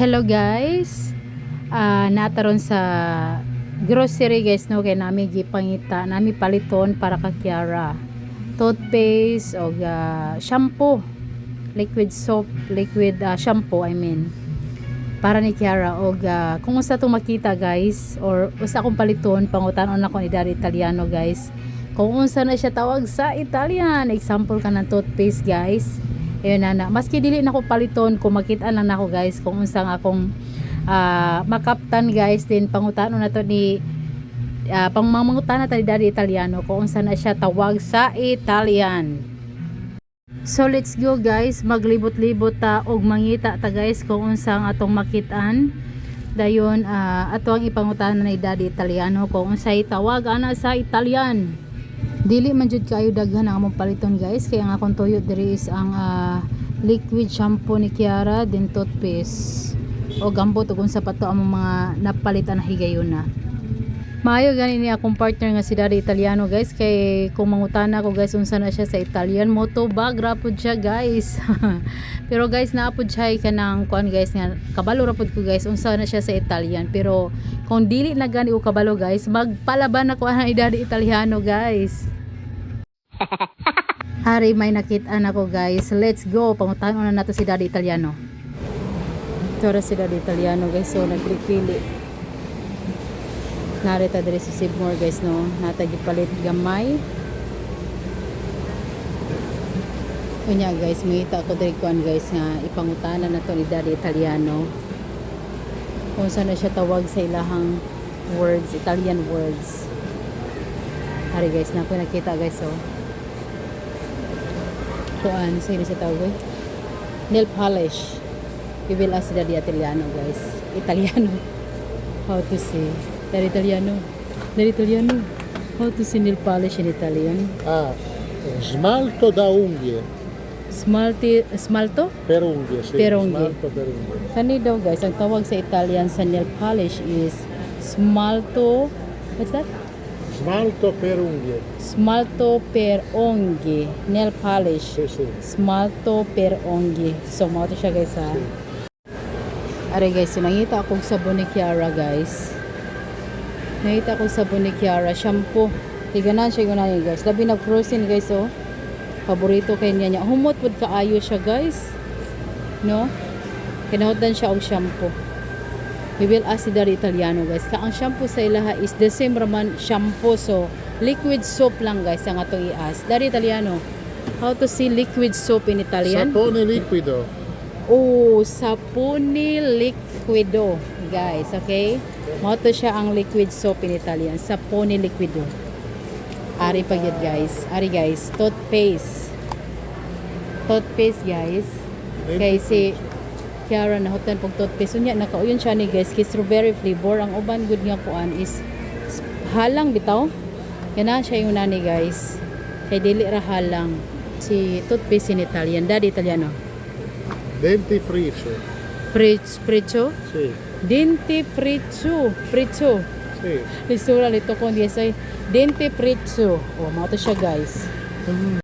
Hello guys. Naa ta ron sa grocery, guys, no, kay nami gipangita, nami paliton para ka Kiara. Toothpaste o shampoo, liquid soap, liquid shampoo, I mean. Para ni Kiara og kung unsa tong makita, guys, or usa akong paliton, pangutan-on nako ni Daddy Italiano, guys. Kung unsa na siya tawag sa Italian. Example ka ng toothpaste, guys. Ayun na na. Maski dili nako paliton, kung makita lang nako, guys, kung unsa nga akong makaptan, guys, din pangutanon na to ni pangmangutan na ta ni Daddy Italiano kung unsa na siya tawag sa Italian. So let's go, guys, maglibot-libot ta og mangita ta, guys, kung unsa ang atong makitaan. Dayon ato ang ipangutana ni Daddy Italiano kung unsay tawag ana sa Italian. Dili man jud kayo daghan ang among paliton, guys, kaya ang akong tuyo diri is ang liquid shampoo ni Kiara din toothpaste. O gambot og unsa pa to among mga napalitan na higayuna. Maayo gani ni akong partner nga si Daddy Italiano, guys, kay kung mangutana ko, guys, unsa na siya sa Italian, motubag ra pud siya, guys. Pero guys, naa pud siya kanang kuan, guys, nga kabalo ra pud ko, guys, unsa na siya sa Italian. Pero kung dili na gani ko kabalo, guys, magpalaban ako ana ni Daddy Italiano, guys. Hari, may nakita na ko, guys. Let's go. Pangutanon na nato si Daddy Italiano. Ito ra si Daddy Italiano, guys. So nagpili. Narita diri sa Sibmore, guys, no. Naa tay gipalit gamay. Unya, guys, mangita ko diri kuan, guys, nga ipangutana na to ni Daddy Italiano. Kung saan na siya tawag sa ilahang words, Italian words. Hari, guys, na ako nakita, guys, oh. Kuan, sa siya tawag eh? Nail polish. We will ask Daddy Italiano, guys. Italiano. How to say? Daddy Italiano. Daddy Italiano. How to say nail polish in Italian? Ah, smalto da unghie. Smalti, smalto? Per unghie, sì. Per unghie. Smalto per unghie. Kani daw, guys, ang tawag sa Italian sa nail polish is smalto. What's that? Smalto per unghie. Smalto per unghie. Nail polish. Sì. Smalto per unghie. So, mao to siya, guys, ha. Are, guys, so nangita akong sabon ni Kiara, guys. Nangita akong sabon ni Kiara, shampoo. Tiganan siya gunayon, guys. Labi nag frozen, guys, oh. Paborito kay niya niya. Humot pud kaayo siya, guys. No? Kinahutan siya og shampoo. We will ask si Daddy Italiano, guys. Ka ang shampoo sa ilaha is the same raman shampoo. So, liquid soap lang, guys, ang atong i-ask. Daddy Italiano, how to say liquid soap in Italian? Sapone liquido. Oh, sapone liquido, guys, okay? Mao to siya ang liquid soap in Italian, sapone liquido. Ari pa gyud, guys. Ari, guys, toothpaste. Toothpaste, guys. Kay si Kiara nahutan pag toothpaste. Unya nakauyon siya ni, guys, kay strawberry flavor. Ang uban gud nga kuan is halang bitaw. Yana siya yung nani, guys. Kay dili ra halang. Si toothpaste in Italian, Daddy Italiano. Dentifricio. Precio? Sì, Dentifricio. Fricio. Sì. Lisura lito ko hindi say dentifricio. Oh, mao to siya, guys.